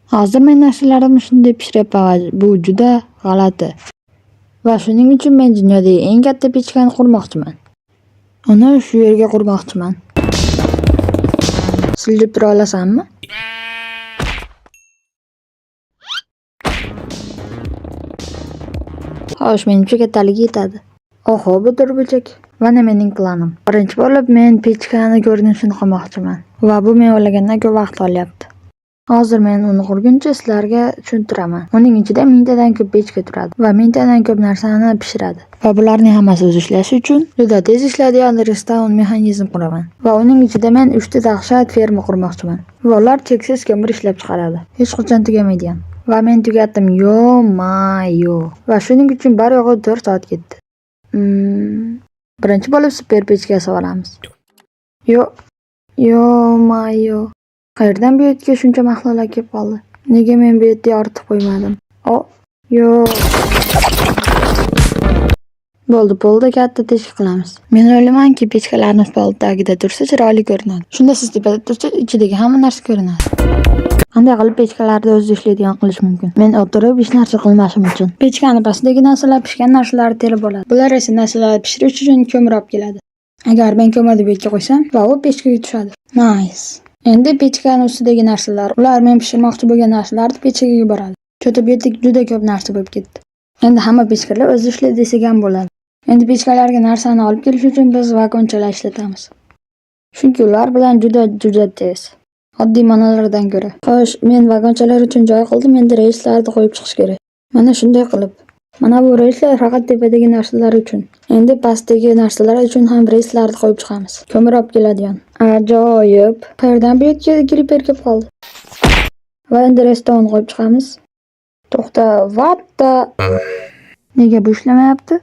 Hozir men narsalarimni shunday pishiryapman va bu juda g'alati. Va shuning uchun men dunyodagi eng katta pechkani qurmoqchiman. Uni shu yerga qurmoqchiman. Siljib tura olasanmi? Xo'sh, menimcha kattaligi yetadi. Oho, bu to'rtburchak. Mana mening planim. Birinchi bo'lib men pechkani ko'rinishini qilmoqchiman. Va bu men o'ylagandan ko'p vaqt olyapti. Hozir men uni qurguncha sizlarga tushuntiraman. Uning ichida mingtadan ko'p pechka turadi va mingtadan ko'p narsani pishiradi. Va bularning hammasi o'zi ishlashi uchun juda tez ishlaydigan redstone mexanizm quraman. Va uning ichida men 3 ta dahshat ferma qurmoqchiman. Va ular cheksiz ko'mir ishlab chiqaradi. Hech qachon tugamaydigan. Va men tugatdim. Yo-mayo. Va shuning uchun bor yo'g'i 4 soat ketdi. Birinchi bo'lib super pechka yasab olamiz. Yo, yo-mayo. Qayerdan bu yerga shuncha mahsulotlar kelib qoldi? Nega men bu yerda yoritib qo'ymadim? O, yo. Bo'ldi, polda katta teshik qilamiz. Men o'ylaymanki, pechkalarimiz pol tagida tursa chiroyli ko'rinadi. Shunda siz tepada tursa ichidagi hamma narsa ko'rinadi. Qanday qilib pechkalarni o'zi ishlaydigan qilish mumkin? Men o'tirib hech narsa qilmashim uchun. Pechkani pastidagi narsalar pishgan narsalarni terib oladi. Bular esa narsalarni pishirish uchun ko'mir olib keladi. Agar men ko'mirni bu yerga qo'ysam, va u pechkaga tushadi. Nice. Endi pechkani ustidagi narsalar, ular men pishirmoqchi bo'lgan narsalarni pechkaga yuboradi. Cho'ta bu yerda juda ko'p narsa bo'lib ketdi. Endi hamma pechkalar o'zi ishlaydi desak ham bo'ladi. Endi pechkalarga narsani olib kelish uchun biz vagonchalar ishlatamiz. Chunki ular bilan juda juda tez. Oddiy manalardan ko'ra. Xo'sh, men vagonchalar uchun joy qildim, endi relslarni qo'yib chiqish kerak. Mana shunday qilib. Mana bu relslar faqat tepadagi narsalar uchun. Endi pastdagi narsalar uchun ham relslarni qo'yib chiqamiz. Ko'mir olib keladigan. Ajoyib. Qayerdan bu yerga creeper kelib qoldi? Va endi redstone qo'yib chiqamiz. To'xta, what the? Nega bu ishlamayapti?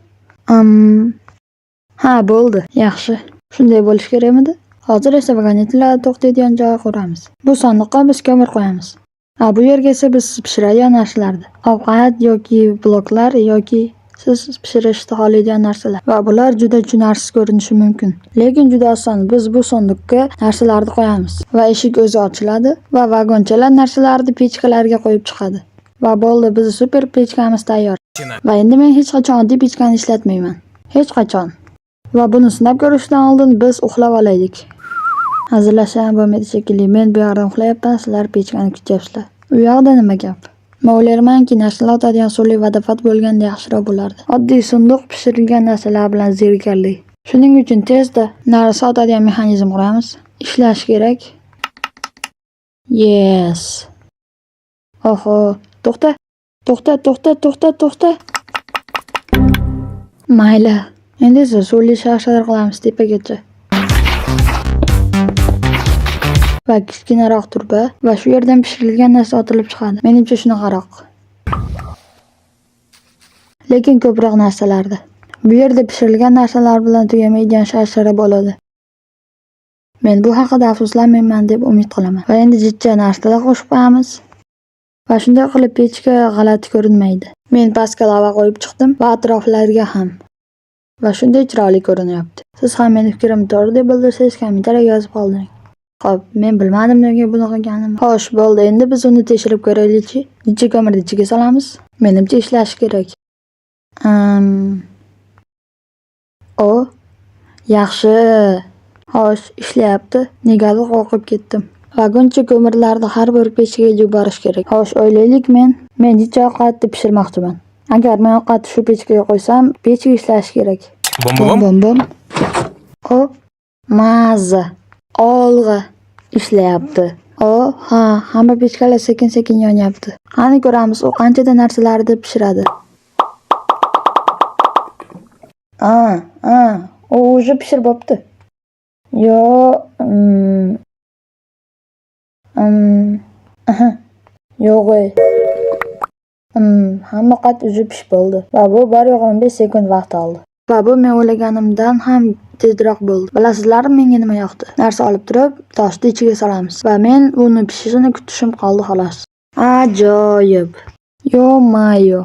Ha, bo'ldi. Yaxshi. Shunday bo'lishi kerakmidi? Hozir esa vagonetlar to'xtaydigan joy quramiz. Bu sandiqqa biz ko'mir qo'yamiz. Ha, bu yerga esa biz pishiradigan narsalarni, ovqat yoki bloklar yoki siz pishirishni xohlaydigan narsalar. Va bular juda tushunarsiz ko'rinishi mumkin. Lekin juda oson. Biz bu sandiqqa narsalarni qo'yamiz va eshik o'zi ochiladi va vagonchalar narsalarni pechkalarga qo'yib chiqadi. Va bo'ldi, bizni super pechkamiz tayyor. Va endi men hech qachon oddiy pechkani ishlatmayman. Hech qachon. Va buni sinab ko'rishdan oldin biz uxlab olaylik. Hazillasham ham bo'lmaydi shekilli. Men bu yerda uxlayapman, sizlar pechkani kutyapsizlar. U yoqda nima gap? Men o'ylaymanki, narsalar otadigan suvli vodopad bo'lganda yaxshiroq bo'lardi. Oddiy sunduq pishirilgan narsalar bilan zerikarli. Shuning uchun tezda narsa otadigan mexanizm quramiz. Ishlash kerak. Yes. Oho, to'xta. To'xta, to'xta, to'xta, to'xta. Mayli. Endi esa suvli shashar qilamiz tepagacha. Va kichkinaroq turba va shu yerdan pishirilgan narsa otilib chiqadi. Menimcha shunaqaroq. Lekin ko'proq narsalarda. Bu yerda pishirilgan narsalar bilan tugamaydigan shashara bo'ladi. Men bu haqida afsuslanmayman deb umid qilaman. Va endi jichcha narsalar qo'shib qo'yamiz. Va shunday qilib pechka g'alati ko'rinmaydi. Men pastga lava qo'yib chiqdim va atroflarga ham. Va shunday chiroyli ko'rinyapti. Siz ham meni fikrimni to'g'ri deb bildirsangiz, kommentariyaga yozib qoldiring. Xo'p, men bilmadim nega bunaqa qilganimni. Xo'sh, bo'ldi. Endi biz uni tekshirib ko'raylikchi. Necha ko'mirni ichiga solamiz? Menimcha ishlashi kerak. O, yaxshi. Xo'sh, ishlayapti. Negadir qo'rqib ketdim. Vagoncha ko'mirlarni har bir pechkaga yuborish kerak. Xo'sh, o'ylaylik men necha ovqatni pishirmoqchiman. Agar men ovqatni shu pechkaga qo'ysam, pechka ishlashi kerak. Bom bom. Bom bom. O, mazza. Olg'a ishlayapti. O, ha, hamma pechkalar sekin-sekin yonyapti. Qani ko'ramiz, u qanchada narsalarni pishiradi. A, a, u уже pishirib bo'pti. Yo, aha, yo'q ey. Hamma ovqat уже pishib bo'ldi va bu bor yo'g'i 15 sekund vaqt oldi. Va bu men o'ylaganimdan ham tezroq bo'ldi. Bilasizlarmi, menga nima yoqdi? Narsa olib turib, toshni ichiga solamiz va men uni pishishini kutishim qoldi xolos. Ajoyib. Yo-mayo.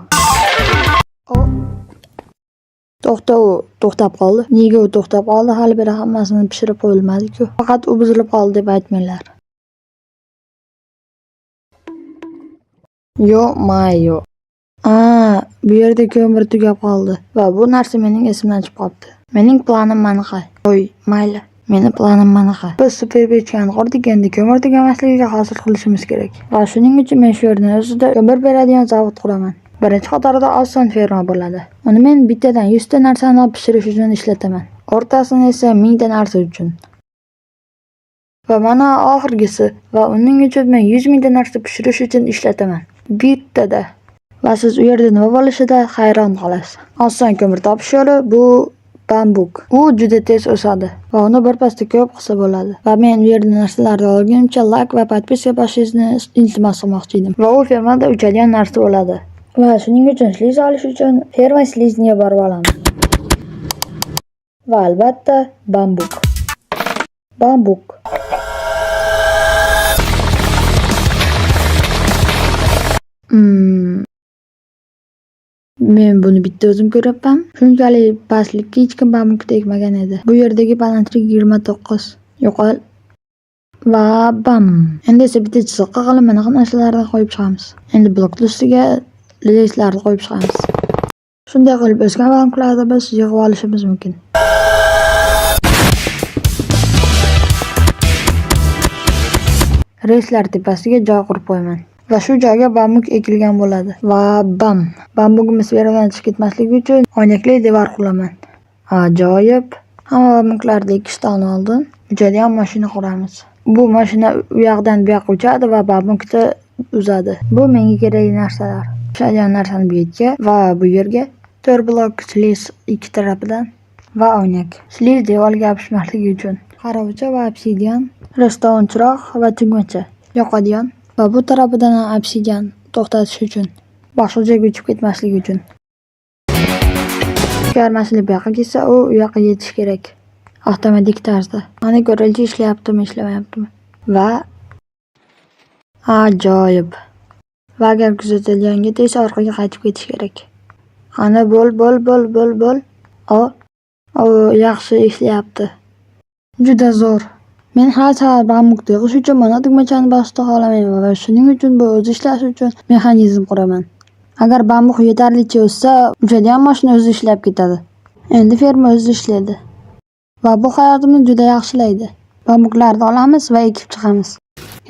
O. To'xta, u to'xtab qoldi. Nega u to'xtab qoldi? Hali beri hammasini pishirib qo'yilmadi-ku. Faqat u buzilib qoldi deb aytmanglar. Yo-mayo. A, bu yerda ko'mir tugab qoldi va bu narsa mening esimdan chiqib qolibdi. Mening planim manaqa. Qo'y, mayli. Meni planim manaqa. Biz super pechkani qurdik, endi ko'mir tugamasligiga hosil qilishimiz kerak. Va shuning uchun men shu yerning o'zida ko'mir beradigan zavod quraman. Birinchi qatorda oson ferma bo'ladi. Uni men bittadan 100 ta narsani pishirish uchun ishlataman. O'rtasini esa 1000 ta narsa uchun. Va mana oxirgisi va uning uchun men 100 mingta narsa pishirish uchun ishlataman. Bittada. Va siz u yerda nima bo'lishida hayron qolasiz. Oson ko'mir topish yo'li bu bambuk. U juda tez o'sadi va uni birpasda ko'p qilsa bo'ladi. Va men u yerda narsalarni olgunimcha like va podpiska bosishingizni iltimos qilmoqchi edim. Va u fermada uchadigan narsa bo'ladi. Va shuning uchun sliz olish uchun ferma slizniga borib olamiz. Va albatta bambuk. Bambuk. Men buni bitta o'zim ko'ryapman. Shunchalik pastlikka hech kim bambukni ekmagan edi. Bu yerdagi balandlik 29. Yo'qol. Va bam. Endi esa bitta chiziqqa qilib mana narsalarni qo'yib chiqamiz. Endi bloklar ustiga relslarni qo'yib chiqamiz. Shunday qilib o'sgan bambuklarni biz yig'ib olishimiz mumkin. Relslar tepasiga joy qurib qo'yaman. Va shu joyga bambuk ekilgan bo'ladi. Va bam! Bambugimiz yeridan chiqib ketmasligi uchun oynakli devor quraman. Ajoyib! Hamma bambuklarni ekishdan oldin uchadigan mashina quramiz. Bu mashina u yoqdan bu yoqqa uchadi va bambukni uzadi. Bu menga kerakli narsalar. Uchadigan narsani bu yerga va bu yerga 4 blok sliz ikki tarafidan va oynak. Sliz devorga yopishmasligi uchun. Qarovcha va obsidian, redstone chiroq va tugmacha yoqadigan va bu tarafidan ham obsidian to'xtatish uchun, boshqa joyga uchib ketmasligi uchun. Agar mashina bu yoqqa ketsa, u u yoqqa yetishi kerak. Avtomatik tarzda. Mana ko'raylik, ishlayaptimi, ishlamayaptimi? Va ajoyib. Va agar kuzatilganga tegsa orqaga qaytib ketish kerak. Qani bo'l, bo'l, bo'l, bo'l, bo'l. O, o, yaxshi ishlayapti. Juda zo'r. Men har safar bambukni yig'ish uchun mana tugmachani bosishni xohlamayman va shuning uchun bu o'zi ishlashi uchun mexanizm quraman. Agar bambuk yetarlicha o'ssa, uchadigan mashina o'zi ishlab ketadi. Endi ferma o'zi ishlaydi. Va bu hayotimni juda yaxshilaydi. Bambuklarni olamiz va ekib chiqamiz.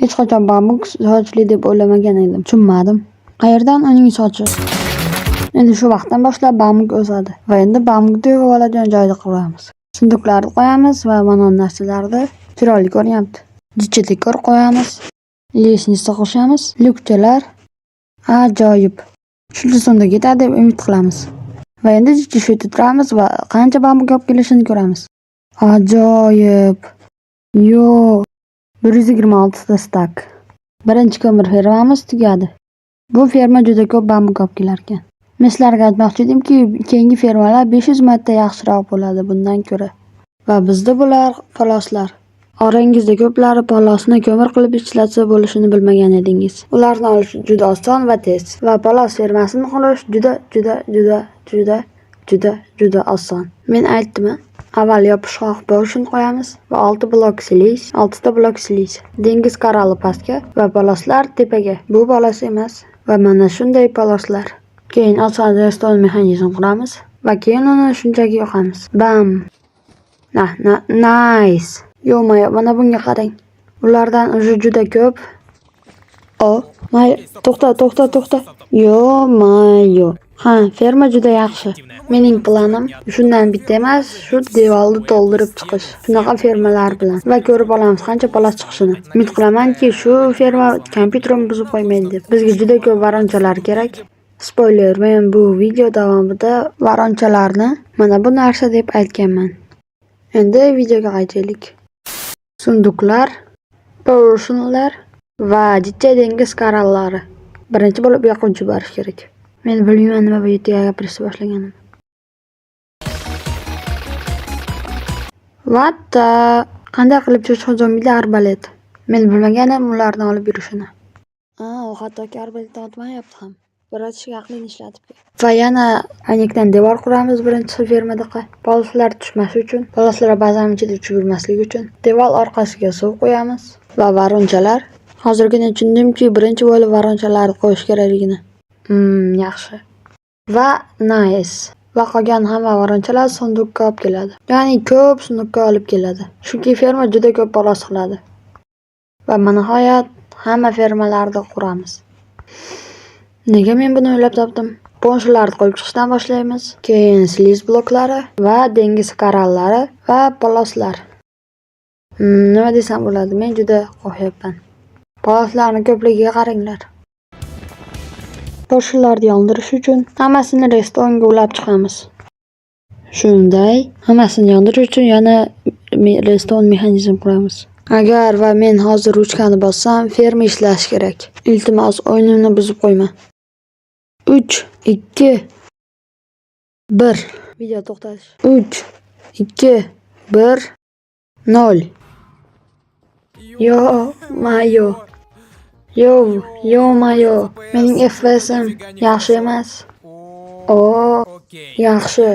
Hech qachon bambuk sochli deb o'ylamagan edim. Tushunmadim. Qayerdan uning sochi? Endi shu vaqtdan boshlab bambuk o'sadi va endi bambukni yig'ib oladigan joyni quramiz. Sunduklarni qo'yamiz va mana narsalarni chiroyli ko'rinyapti. Jicha dekor qo'yamiz. Lestnitsa qo'shamiz. Lyukchalar. Ajoyib. Shuncha so'mda ketadi deb umid qilamiz. Va endi jicha shu yerda turamiz va qancha bambuk olib kelishini ko'ramiz. Ajoyib. Yo, 126 ta stak. Birinchi ko'mir fermamiz tugadi. Bu ferma juda ko'p bambuk olib kelar ekan. Men sizlarga aytmoqchi edimki, keyingi fermalar 500 marta yaxshiroq bo'ladi bundan ko'ra. Va bizda bular poloslar. Orangizda ko'plari polosni ko'mir qilib ishlatsa bo'lishini bilmagan edingiz. Ularni olish juda oson va tez. Va polos fermasini qurish juda, juda, juda, juda, juda, juda oson. Men aytdim-a? Avval yopishqoq porshun qo'yamiz va 6 blok sliz, 6 ta blok sliz. Dengiz koralli pastga va poloslar tepaga. Bu polos emas va mana shunday poloslar. Keyin oson redstone mexanizm quramiz va keyin uni shunchaki yoqamiz. Bam! Na, na, nice. Yo'q, mana bunga qarang. Ulardan уже juda ko'p. O, may, to'xta, to'xta, to'xta. Yo-mayo. Ha, ferma juda yaxshi. Mening planim shundan bitta emas, shu devorni to'ldirib chiqish. Shunaqa fermalar bilan va ko'rib olamiz qancha palas chiqishini. Umid qilamanki, shu ferma kompyuterimni buzib qo'ymaydi deb. Bizga juda ko'p varonchalar kerak. Spoiler, men bu video davomida varonchalarni mana bu narsa deb aytganman. Endi videoga qaytaylik. Sunduklar, portionlar va jicha dengiz korallari. Birinchi bo'lib bu yoqqa uchib borish kerak. Men bilmayman nima bu yerga gapirishni boshlaganim. What the? Qanday qilib cho'chqa zombilar arbalet? Men bilmaganim ularni olib yurishini. U hattoki arbaletdan otmayapti ham. Biroz aqlini ishlatib. Va yana oynakdan devor quramiz birinchi fermadaqa. Poloslar tushmashi uchun, poloslar ba'zan ichida uchib yurmasligi uchun devor orqasiga suv qo'yamiz va varonchalar. Hozirgina tushundimki, birinchi bo'lib воронка larni qo'yish kerakligini. Yaxshi. Va nice. Va qolgan hamma воронка lar сундук ka olib keladi. Ya'ni ko'p сундук ka olib keladi. Chunki ferma juda ko'p palos qiladi. Va nihoyat hamma fermalarni quramiz. Nega men buni o'ylab topdim? Поршень larni qo'yib chiqishdan boshlaymiz. Keyin sliz bloklari va dengiz korallari va poloslar. Nima desam bo'ladi? Men juda qo'rqyapman. Poloslarning ko'pligiga qaranglar. Поршень larni yondirish uchun hammasini redstone ga ulab chiqamiz. Shunday, hammasini yondirish uchun yana redstone mexanizm quramiz. Agar va men hozir ruchkani bossam, ferma ishlashi kerak. Iltimos, o'yinimni buzib qo'yma. 3, 2, 1. Video to'xtatish. 3, 2, 1, 0. Ё-моё. Yo, ё-моё. Mening FPS'im yaxshi emas. O, yaxshi.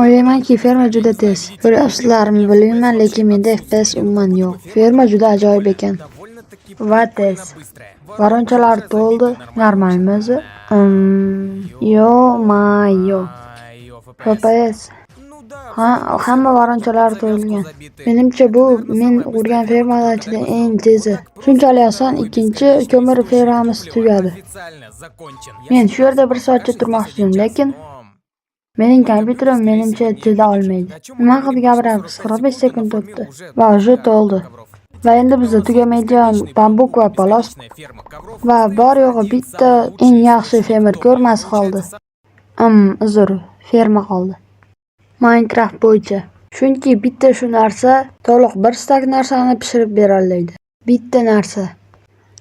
O'ylaymanki, ferma juda tez. Ko'ryapsizlarmi, bilmayman, lekin menda FPS umuman yo'q. Ferma juda ajoyib ekan. Va tez. Воронка lar to'ldi. Normalmi o'zi? Ё-моё. FPS. Ha, hamma воронка lar to'lgan. Menimcha, bu men qurgan fermalar ichida eng tezi. Shunchalik oson ikkinchi ko'mir fermamiz tugadi. Men shu yerda bir soatcha turmoqchi edim, lekin mening kompyuterim menimcha chida olmaydi. Nima haqida gapiryapmiz? 45 sekund o'tdi va уже to'ldi. Va endi bizda tugamaydigan bambuk va palos va bor yo'g'i bitta eng yaxshi fermer ko'rmasi qoldi. Uzr, ferma qoldi. Minecraft bo'yicha. Chunki bitta shu narsa to'liq bir стак narsani pishirib bera oladi. Bitta narsa.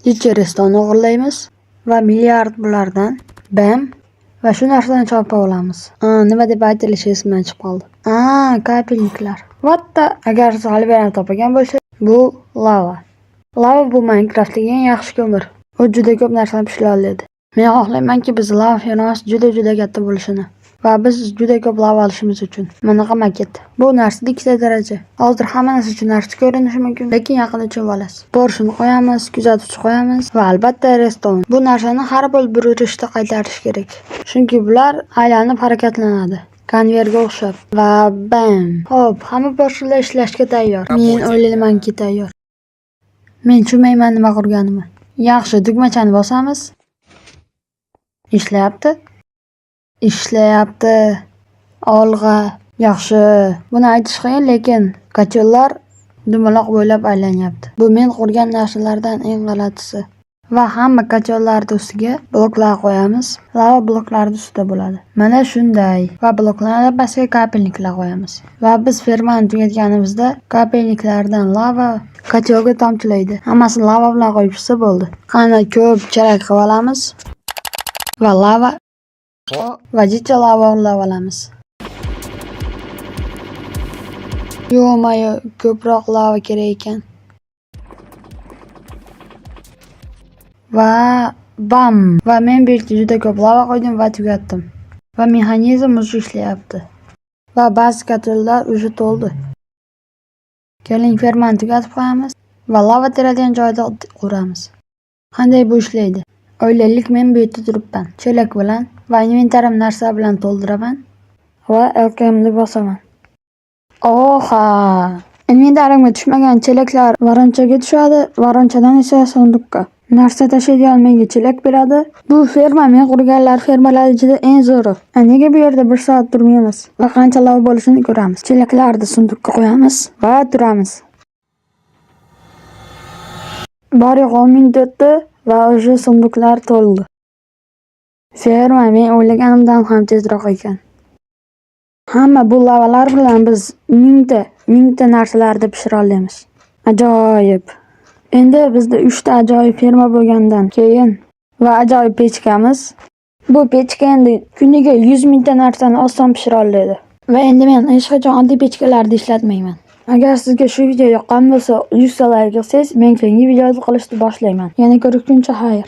Necha redstone o'g'irlaymiz va milliard bulardan bam va shu narsani chopib olamiz. Nima deb aytilishi esimdan chiqib qoldi. Капельник lar. What the? Agar siz hali beri topgan bo'lsa, bu lava. Lava bu Minecraftdagi eng yaxshi ko'mir. U juda ko'p narsani pishira oladi. Men xohlaymanki, biz lava fermasi juda-juda katta bo'lishini va biz juda ko'p lava olishimiz uchun. Bunaqa maket. Bu narsada ikkita daraja. Hozir hamma narsa tushunarsiz ko'rinishi mumkin, lekin yaqinda tushunib olasiz. Поршень qo'yamiz, kuzatuvchi qo'yamiz va albatta redstone. Bu narsani har bir burilishda qaytarish kerak. Chunki bular aylanib harakatlanadi. Konveyerga o'xshab va bam. Xo'p, hamma поршень lar ishlashga tayyor. Men o'ylaymanki, tayyor. Men tushunmayman nima qurganimni. Yaxshi, tugmachani bosamiz. Ishlayapti. Ishlayapti. Olg'a. Yaxshi. Buni aytish qiyin, lekin котёл lar dumaloq bo'ylab aylanyapti. Bu men qurgan narsalardan eng g'alatisi. Va hamma котёл larni ustiga bloklar qo'yamiz. Lava bloklarni ustida bo'ladi. Mana shunday. Va bloklarni pastga капельник lar qo'yamiz. Va biz fermani tugatganimizda капельник lardan lava котёл ga tomchilaydi. Hammasini lava bilan qo'yib chiqsa bo'ldi. Qani ko'p chelak qilib olamiz. Va lava va jicha lava ulab olamiz. Ё-моё, ko'proq lava kerak ekan. Va bam! Va men bu yerga juda ko'p lava qo'ydim va tugatdim. Va mexanizm уже ishlayapti. Va ba'zi котёл lar уже to'ldi. Keling, fermani tugatib qo'yamiz va lava teradigan joyda quramiz. Qanday bu ishlaydi? O'ylaylik, men bu yerda turibman. Chelak bilan va inventarim narsa bilan to'ldiraman va LKMni bosaman. Oha! Inventarimga tushmagan chelaklar воронка ga tushadi, воронка dan esa сундук ka. Narsa tashlaydigan menga chelak beradi. Bu ferma men qurganlar fermalar ichida eng zo'ri. Nega bu yerda bir soat turmaymiz va qancha lava bo'lishini ko'ramiz. Chelaklarni сундук ka qo'yamiz va turamiz. Bor yo'g'i 10 minut o'tdi va уже сундук lar to'ldi. Ferma men o'ylaganimdan ham tezroq ekan. Hamma bu lavalar bilan biz mingta, mingta narsalarni pishira olamiz. Ajoyib. Endi bizda 3 ta ajoyib ferma bo'lgandan keyin va ajoyib pechkamiz. Bu pechka endi kuniga 100 mingta narsani oson pishira oladi. Va endi men hech qachon oddiy pechkalarni ishlatmayman. Agar sizga shu video yoqqan bo'lsa, 100 ta like yig'sangiz, men keyingi videoni qilishni boshlayman. Yana ko'rishguncha xayr.